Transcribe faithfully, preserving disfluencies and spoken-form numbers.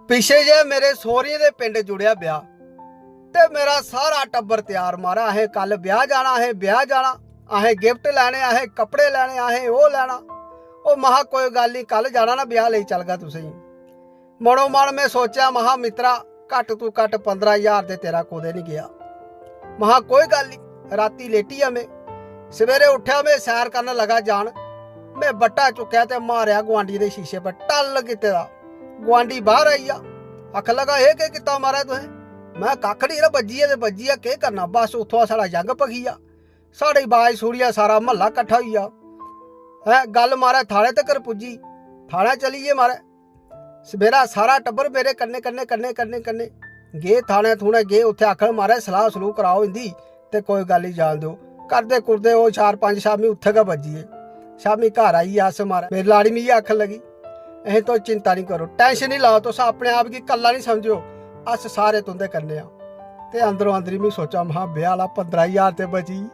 पिच्छे जे मेरे सौहरियें दे पिंड जुड़ेआ ब्याह, ते मेरा सारा टब्बर त्यार, मारा, असें कल ब्याह जाना, असें ब्याह जाना, असें गिफ्ट लैने, असें कपड़े लैने, असें ओह् लैना। ओह् महा, "कोई गल्ल निं, कल जाना ना ब्याह, लेई चलगा तुसेंगी।" मनो मन में सोचेआ, महा, "मित्तरा, घट्ट तू घट्ट पंदरां ज्हार ते तेरा कुतै निं गेआ।" महा, "कोई गल्ल निं।" राती लेटी गेआ में, सवेरे उट्ठेआ, में सैर करन लगा जान, में बट्टा चुक्केआ ते मारेआ गुआंढी दे शीशे पर टल कीते दा। गुआंढी बाहर आई गेआ, आखन लगा, "एह् केह् कीता महाराज तुसें?" में, "कक्ख निं यरा, बज्जी गेआ ते बज्जी गेआ, केह् करना?" बस उत्थुआं साढ़ा यंग भखी गेआ। साढ़ी बाज सुनियै सारा म्हल्ला कट्ठा होई गेआ। हैं, गल्ल महाराज थाने तगर पुज्जी, थाने चली गे महाराज। सवेरा सारा टब्बर मेरे कन्नै, कन्नै, कन्नै, कन्नै, कन्नै गे थाने थूने, गे उत्थै आखन, "महाराज सलाह सलूह कराओ इंदी, ते कोई गल्ल निं, जान देओ।" करदे कुरदे ओह् चार पंज शामी उत्थै गै बज्जी गे। शामी घर आइयै अस, महाराज, मेरी लाड़ी मिगी आखन लगी, "अहें, तुस चिंता निं करो, tension निं लैओ, तुस अपने आप गी कल्ला निं समझेओ, अस सारे तुं'दे कन्नै आं।" ते अंदरो अंदरी में सोचा, महा, "ब्याह आह्ला पंदरां ज्हार ते बची।"